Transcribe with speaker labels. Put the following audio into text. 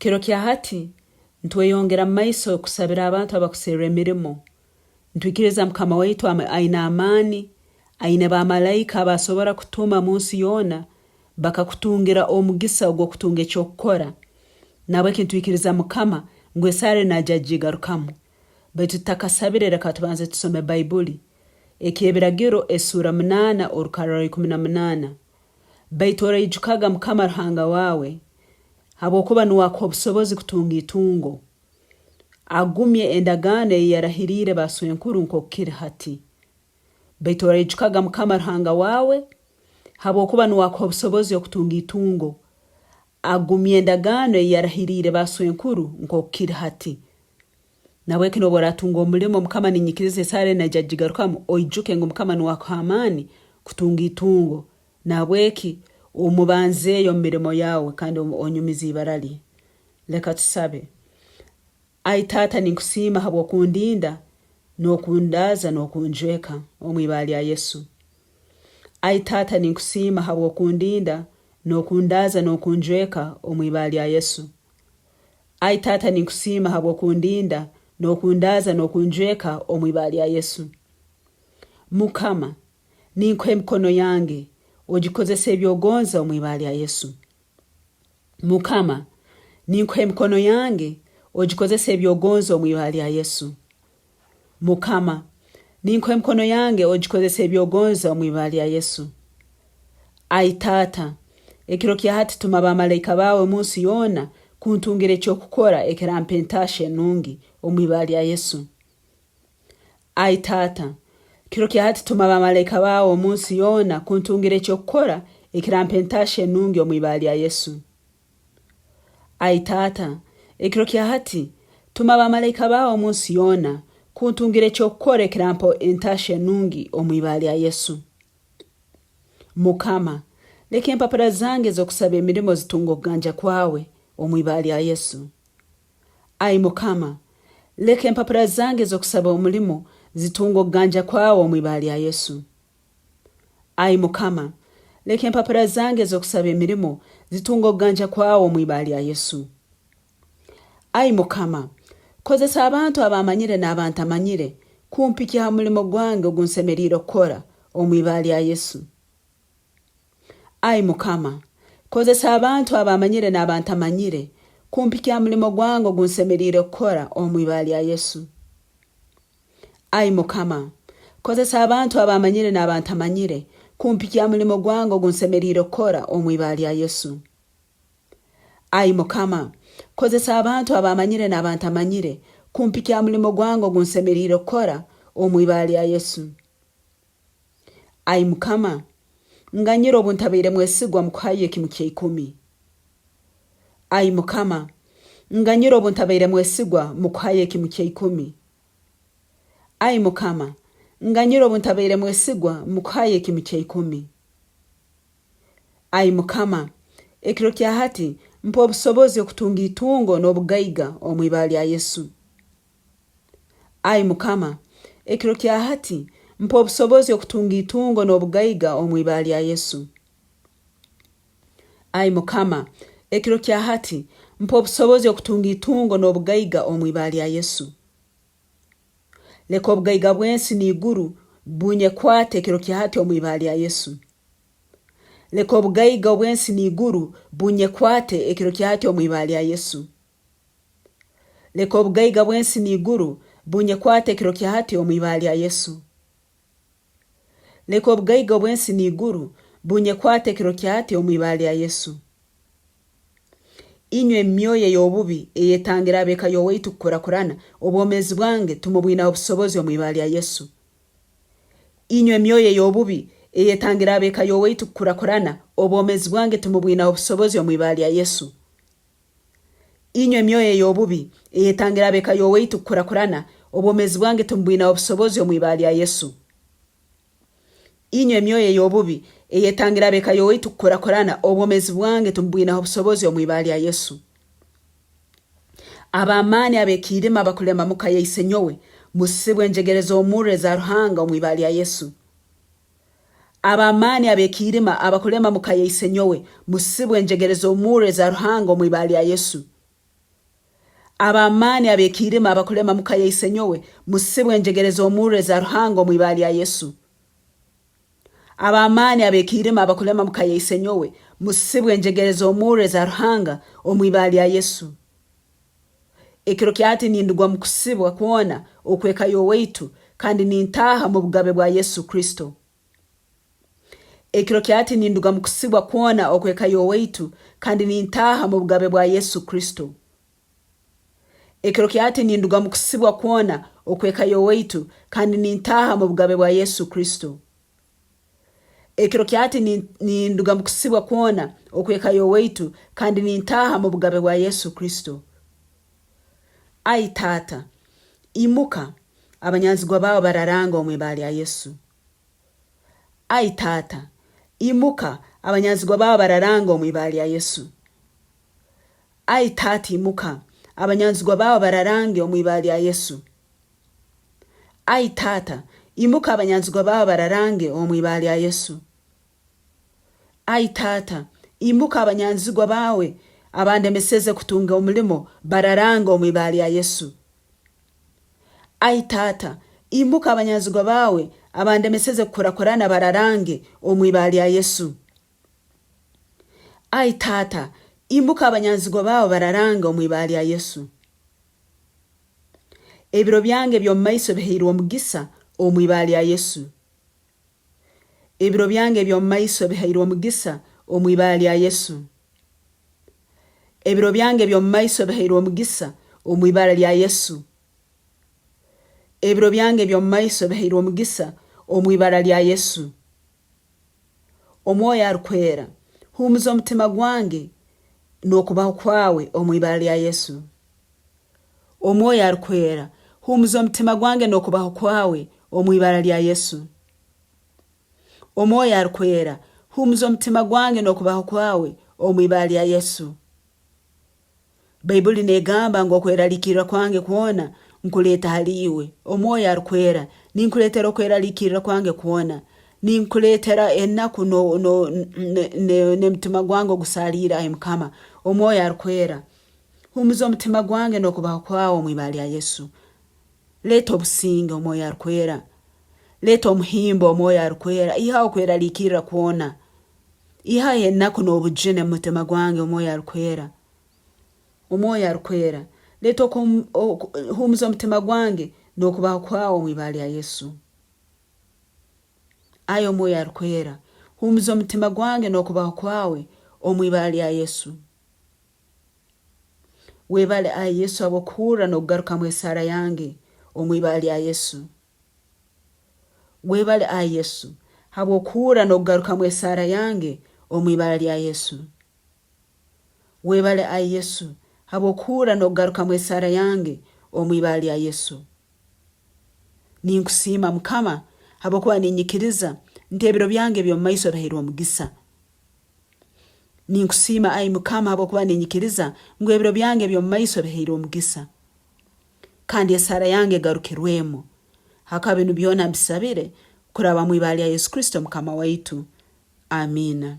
Speaker 1: Kiro kya hati, ntweyongera mu maiso kusabira abantu abakuserra emirimo. Ntwikiriza Mukama waitu aine amaani, aine bamalaika abaasobora kutuma mu nsi yoona bakakutungira omugisa ogw'okutunga eky'okukora. Nahabweki ntwikiriza Mukama ngu esaara enu naija kugigarukamu. Baitu tutakasabire leka tubanze tusome Baibuli. Eky'Ebiragiro esuura munaana orukarra rwa 18. Baitu oraijukaga Mukama Ruhanga wawe, habwokuba nuwe akuha obusobozi kutunga itungo, agumye endagaano ei yarahiriire baaswenkuru nkooku kiri hati. Baitu oraijukaga Mukama Ruhanga wawe, habwokuba nuwe akuha obusobozi okutunga itungo, agumye endagaano ei yarahiriire baaswenkuru nkooku kiri hati. Nahabweki noobu oratunga omulimo, Mukama niinyikiriza esaara enu naija kugigarukamu, oijuke ngu Mukama nuwe akuha amaani kutunga itungo. Nahabweki omubanzeeyo omu mirimo yaawe kandi onyumize ibara lye. Leka tusabe. Ai Taata ninkusiima habw'okundinda n'okundaaza n'okunjweka omu ibara lya Yesu. Ai Taata ninkusiima habw'okundinda n'okundaaza n'okunjweka omu ibara lya Yesu. Ai Taata ninkusiima habw'okundinda n'okundaaza n'okunjweka omu ibara lya Yesu. Mukama, ninkuha emikono yange ogikozese eby'ogonza omu ibara lya Yesu. Mukama, ninkuha emikono yange ogikozese eby'ogonza omu ibara lya Yesu. Mukama, ninkuha emikono yange ogikozese eby'ogonza omu ibara lya Yesu. Ai Taata, ekiro kya hati tuma bamalaika baawe omu nsi yoona kuntungira eky'okukora ekirampa entaahya enungi omu ibara lya Yesu. Ai Taata, kiro kya hati tuma bamalaika baawe omu nsi yoona kuntungira eky'okukora ekirampa entaahya enungi omu ibara lya Yesu. Ai Taata, ekiro kya hati, tuma bamalaika baawe omu nsi yoona kuntungira eky'okukora ekirampa entaahya enungi omu ibara lya Yesu. Mukama, leka empapura zange ez'okusaba emirimo zitunge okuganja kwawe omu ibara lya Yesu. Ai Mukama, leka empapura zange ez'okusaba omulimo zitunge okuganja kwawe omu ibara lya Yesu. Ai Mukama, leka empapura zange ez'okusaba emirimo zitunge okuganja kwawe omu ibara lya Yesu. Ai Mukama, kozesa abantu abamanyire n'abantamanyire kumpikya ha mulimo gwange ogu nsemeriire kukora omu ibara lya Yesu. Ai Mukama, kozesa abantu abamanyire n'abantamanyire kumpikya ha mulimo gwange ogu nsemeriire kukora omu ibara lya Yesu. Ai Mukama, kozesa abantu abamanyire n'abantamanyire kumpikya ha mulimo gwange ogu nsemeriire kukora omu ibara lya Yesu. Ai Mukama, kozesa abantu abamanyire n'abantamanyire kumpikya ha mulimo gwange ogu nsemeriire kukora omu ibara lya Yesu. Ai Mukama, nganyira obu ntabaire mwesigwa mu kuhayo ekimu kya ikumi. Ai Mukama, nganyira obu ntabaire mwesigwa mu kuhayo ekimu kya ikumi. Ai Mukama, nganyira obu ntabaire mwesigwa mu kuhayo ekimu kya ikumi. Ai Mukama, ekiro kya hati mpa obusobozi okutunga itungo n'obugaiga omu ibara lya Yesu. Ai Mukama, ekiro kya hati mpa obusobozi okutunga itungo n'obugaiga omu ibara lya Yesu. Ai Mukama, ekiro kya hati mpa obusobozi okutunga itungo n'obugaiga omu ibara lya Yesu. Leka obugaiga bw'ensi n'iguru bunyekwate ekiro kya hati omu ibara lya Yesu. Leka obugaiga obw'ensi n'iguru bunyekwate ekiro kya hati omu ibara lya Yesu. Leka obugaiga bw'ensi n'iguru bunyekwate ekiro kya hati omu ibara lya Yesu. Leka obugaiga obw'ensi n'iguru bunyekwate ekiro kya hati omu ibara lya Yesu. Inywe emyoyo ey'obubi eyetangira ab'eka y'owaitu kukurakurana, obwomeezi bwange timubwinaho busobozi omu ibara lya Yesu. Inywe emyoyo ey'obubi eyetangira ab'eka y'owaitu kukurakurana, obwomeezi bwange timubwinaho busobozi omu ibara lya Yesu. Inywe emyoyo ey'obubi eyetangira ab'eka y'owaitu kukurakurana, obwomeezi bwange timubwinaho obusobozi omu ibara lya Yesu. Inywe emyoyo ey'obubi eyetangira ab'eka y'owaitu kukurakurana, obwomeezi bwange timubwinaho obusobozi omu ibara lya Yesu. Ab'amaani ab'ekiirima abakulema muka ya isenyowe, musibwe enjegere z'omurro eza Ruhanga omu ibara lya Yesu. Ab'amaani ab'ekiirima abakulema muka ya isenyowe, musibwe enjegere z'omurro eza Ruhanga omu ibara lya Yesu. Ab'amaani ab'ekiirima abakulema muka ya isenyowe, musibwe enjegere z'omurro eza Ruhanga omu ibara lya Yesu. Ab'amaani ab'ekiirima abakulema muka ya isenyowe, musibwe enjegere z'omurro eza Ruhanga omu ibara lya Yesu. Ekiro kya hati nindugwa mu kusibwa kwona okw'eka y'owaitu kandi nintaaha mu bugabe bwa Yesu Kristo. Ekiro kya hati ninduga mu kusibwa kwona okw'eka y'owaitu kandi nintaaha mu bugabe bwa Yesu Kristo. Ekiro kya hati ninduga mu kusibwa kwona okw'eka y'owaitu kandi nintaaha mu bugabe bwa Yesu Kristo. Ekiro kya hati ninduga mu kusibwa kwona okw'eka y'owaitu kandi nintaaha mu bugabe bwa Yesu Kristo. Ai Taata, imuka, abanyanzigwa baawe bararange omu ibara lya Yesu. Ai Taata, imuka, abanyanzigwa baawe bararange omu ibara lya Yesu. Ai Taata, imuka, abanyanzigwa baawe bararange omu ibara lya Yesu. Ai Taata, imuka abanyanzigwa baawe bararange omu ibara lya Yesu. Ai Taata, imuka abanyanzigwa baawe abandemeseze kutunga omulimo bararange omu ibara lya Yesu. Ai Taata, imuka abanyanzigwa baawe abandemeseze kukurakurana bararange omu ibara lya Yesu. Ai Taata, imuka abanyanzigwa baawe bararange omu ibara lya Yesu. Ebiro byange eby'omu maiso bihairwe omugisa omu ibara lya Yesu. Ebiro byange eby'omu maiso bihairwe omugisa omu ibara lya Yesu. Ebiro byange eby'omu maiso bihairwe omugisa omu ibara lya Yesu. Ebiro byange eby'omu maiso bihairwe omugisa omu ibara lya Yesu. Omwoyo Arukwera, huumuza omutima gwange n'okubaho kwawe omu ibara lya Yesu. Omwoyo Arukwera, huumuza omutima gwange n'okubaho kwawe omu ibara lya Yesu. Omwoyo Arukwera, huumuza omutima gwange n'okubaho kwawe omu ibara lya Yesu. Baibuli n'egamba ngu okweraliikirra kwange kwona nkuleeta hali iwe. Omwoyo Arukwera, ninkuleetera okweraliikirra kwange kwona. Ninkuleetera enaku n'omutima gwange ogusaaliire, ai Mukama. Omwoyo Arukwera, huumuza omutima gwange n'okubaho kwawe omu ibara lya Yesu. Leeta obusinge, Omwoyo Arukwera. Leeta omuhimbo, Omwoyo Arukwera. Ihaho okweraliikirra kwona. Ihaho enaku n'obujune mu mutima gwange, Omwoyo Arukwera. Omwoyo Arukwera, leeta okuhuumuza omutima gwange n'okubaho kwawe omu ibara lya Yesu. Ai Omwoyo Arukwera, huumuza omutima gwange n'okubaho kwawe omu ibara lya Yesu. Webale ai Yesu habw'okuhurra n'okugarukamu esaara yange omu ibara lya Yesu. Webale ai Yesu habw'okuhurra n'okugarukamu esaara yange omu ibara lya Yesu. Webale ai Yesu habw'okuhurra n'okugarukamu esaara yange omu ibara lya Yesu. Ninkusiima Mukama habwokuba ninyikiriza nti ebiro byange eby'omu maiso bihairwe omugisa. Ninkusiima ai Mukama habwokuba ninyikiriza ngu ebiro byange eby'omu maiso bihairwe omugisa. Kandi esaara yange egarukirwemu. Habwokuba binu byona mbisabire kuraba mu ibara lya Yesu Kristo Mukama waitu. Amiina.